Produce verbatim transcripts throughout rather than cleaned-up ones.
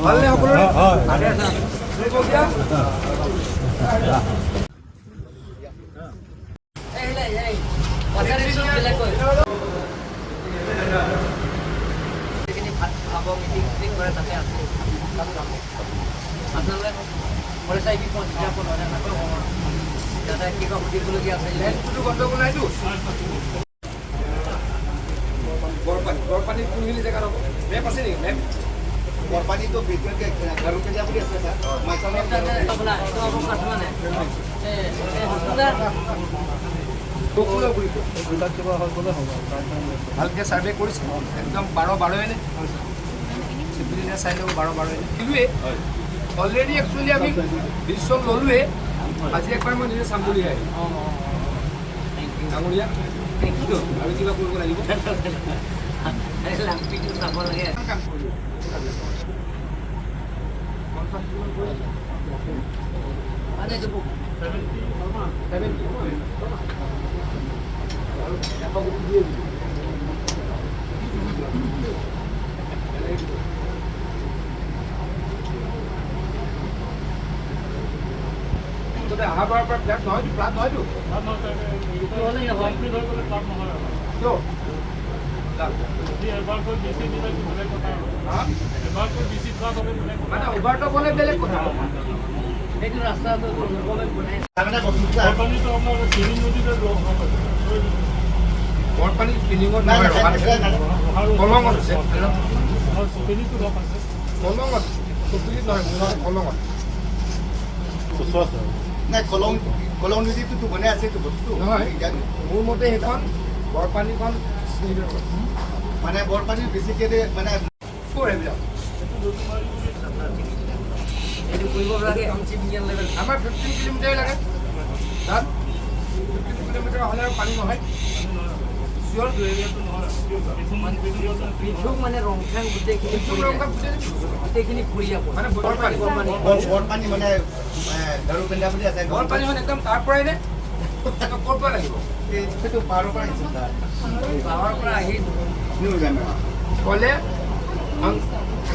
ভালনে সকলোৰে? ভালে আছা? এই, এই, এই, এই। পথাৰী চব বেলেগ কৈ। যিখিনি ভাত খাব, মিটিং চিটিং কৰে, তাতে আছে। আপোনালোকে কলেজ আহি কি পঞ্চায়ত পৰে, নাপাব। দাদা, কিবা সুধিবলগীয়া আছে? লেণ্ডটো গণ্ডগোল নাইতো? গৰপানী, গৰপানী কোনখিনি জেগাত হ'ব? মেপ আছে নেকি? মেপ? গৰপানীটো বিশেষকৈ গাৰোপেটীয়া বুলি আছে, ছাৰ। মাইচামৰ আপোনাৰ এইটো অৱকাশ মানে। এ, এ, আপোনাৰ বৰষুণৰ গুৰিত। তাত কিবা হৈ গ'লে হ'ব। ভালকে ছাৰ্ভে কৰিছে, একদম বাৰ বাৰ এনে। চিভিলিয়ানে চাই ল'ব, বাৰ বাৰ এনে। দিলোৱে। অলৰেডি একচুৱেলি আমি ডিচিশ্যন ল'লোৱে। আজি একবাৰ মই নিজে চাম বুলি আহিলোঁ। ডাঙৰীয়া, থেংক ইউ। আৰু কিবা কৰিব লাগিব? আৰে, লাংপিটো চাব লাগে। কাম কৰিলোঁ। মুঠতে অহা বাৰৰ পৰা ফ্লেট নহয়তো, ফ্লেট নহয়তো। ফ্লেট নহয়, ছাৰ। এইটো হ'লে নহয়। কমপ্লিট হৈ গ'লে ফ্লেট নহয় আৰু। কিয়? যদি এবাৰকৈ ডি চি দিলে কি বেলেগ কথা আৰু। হা? এবাৰকৈ ডি চি ফ্লেট হ'লে বেলেগ কথা। মানে অভাৰটো হ'লে বেলেগ কথা। এইটো ৰাস্তাটো গভৰ্ণমেণ্ট বনাই। তাৰমানে বস্তু, ছাৰ। গৰপানীটো আপোনাৰ চিৰিং নদীতে লগ হ'ব। গৰপানী চিৰিঙত নাই, নহয়, নাই, নাই, নাই। কলঙত আছে। আৰু চিৰিংটো লগ আছে। কলঙত, পুখুৰীত নহয়, মোৰ কলঙত। নাই, কলং, কলং নদীটোতো বনাই আছে, এইটো বস্তু। নহয়, ইয়াত মোৰ মতে সেইখন বৰপানীখন চিৰিঙত। মানে বৰপানী বেছিকে দে, মানে ক'ৰ এইবিলাক? এইটো কৰিব লাগে, আম চিপ ইণ্ডিয়ান লেভেল। আমাৰ ফিফটিন কিলোমিটাৰ লাগে। তাত ফিফটিন কিলোমিটাৰ হ'লে আৰু পানী নহয়। চিয়ৰ। এইটো মানে ৰংখাং গোটেইখিনি পৰি যায়। গোটেইখিনি পৰি যাব। মানে বৰ পানী। বৰ পানী। বৰ, বৰ পানী মানে, এ, গাৰোপেটীয়া বুলি আছে। বৰ পানীখন একদম তাৰ পৰাই নে? ক'ৰ পৰা লাগিব? এই, সেইটো পাহাৰৰ পৰা আহিছে, ছাৰ। পাহাৰৰ পৰা আহি ক'লে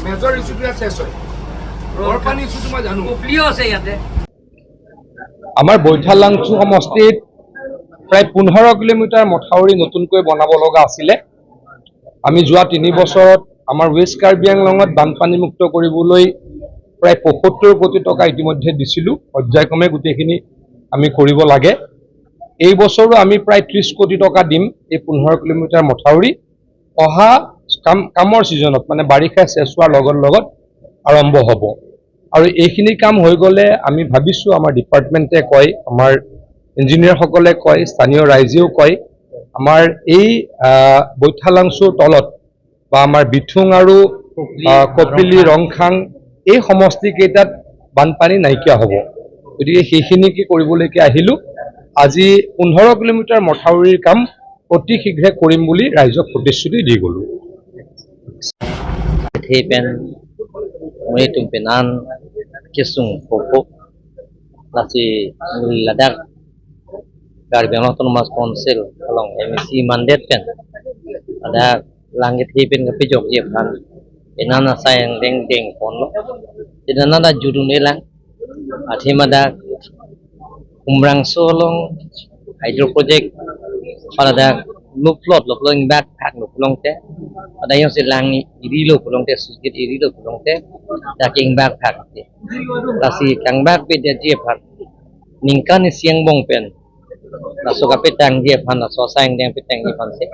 মেজৰ ইছ্যুটো ইয়াত শেষ হয়। বৰ পানী ইছ্যুটো মই জানো। পুখুৰীও আছে ইয়াতে। আমাৰ বৈঠালাংচু সমষ্টিত প্ৰায় পোন্ধৰ কিলোমিটাৰ মথাউৰি নতুনকৈ বনাব লগা আছিলে। আমি যোৱা তিনি বছৰত আমাৰ ৱেষ্ট কাৰ্বি আংলঙত বানপানীমুক্ত কৰিবলৈ প্ৰায় পঁয়সত্তৰ কোটি টকা ইতিমধ্যে দিছিলোঁ। পৰ্যায়ক্ৰমে গোটেইখিনি আমি কৰিব লাগে। এই বছৰো আমি প্ৰায় ত্ৰিশ কোটি টকা দিম এই পোন্ধৰ কিলোমিটাৰ মথাউৰি। অহা কাম, কামৰ ছিজনত, মানে বাৰিষা শেষ হোৱাৰ লগত লগত আৰম্ভ হ'ব। আৰু এইখিনি কাম হৈ গ'লে আমি ভাবিছোঁ, আমাৰ ডিপাৰ্টমেণ্টে কয়, আমাৰ ইঞ্জিনিয়াৰসকলে কয়, স্থানীয় ৰাইজেও কয়, আমাৰ এই, আহ, বৈঠালাংচুৰ তলত বা আমাৰ বিথুং আৰু, আহ, কপিলি, ৰংখাং, এই সমষ্টিকেইটাত বানপানী নাইকিয়া হ'ব। গতিকে সেইখিনিকে কৰিবলৈকে আহিলোঁ। আজি পোন্ধৰ কিলোমিটাৰ মথাউৰিৰ কাম অতি শীঘ্ৰে কৰিম বুলি ৰাইজক প্ৰতিশ্ৰুতি দি গ'লোঁ। Thepen muni tum penan kesung popo lasi ladak Karbi Anglong Autonomous Council along M A C mandate pen ladak lang kethe pen kepajokji aphan penan asai angdeng dengponlo. Penan ada judun elang. Athema dak Umrangso along hydro project pada dak luphlot luphlot ingbak phak luphlong te. Pada yang selang iri lo pulong te, sujit iri lo pulong te. Dak ingbak phak te. Lasi kangbak pe dia ji aphan ningkan isi angbong pen laso kapetangji aphan, laso asai angdeng petangji aphan si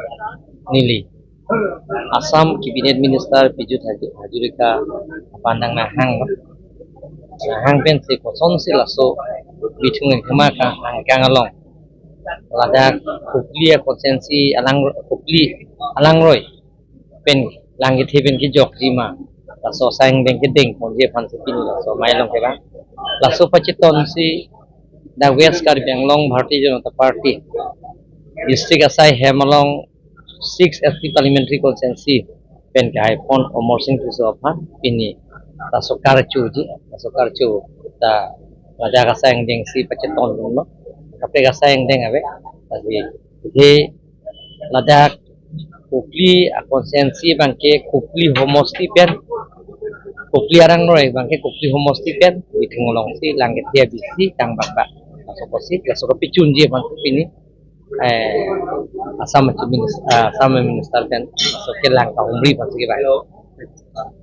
neli Assam Cabinet Minister Pijut Hazi-, Hazarika aphan nang nahang, nahang pensi kosonsi laso Bithung Enkhama kang angkang along ladak Kopili a constituency alang, Kopili alangroi pen lang kethe pen kejokji ma, laso asai angdeng kedengponji aphan si pini laso amei along kevang. Laso pachetonsi dak West Karbi Anglong Bharatiya Janata Party district asai hem along six S T Parliamentary Constituency pen kehaipon Amarsing Tisso aphan pini laso karchuji, laso karchu ta ladak asai angdengsi pachetonlo. Kaprek asai angdeng ave, lasi he ladak Kopili a constituency abangke Kopili homosti pen Kopili arong roi abangke Kopili homosti pen Bithung alongsi lang kethe abisi tang bakbak. Laso apotsi, laso kapachunji abangke pini, eh, Assam Chief Minister, ah, Assam Minister pen laso kelang kahumri abangsi kevang.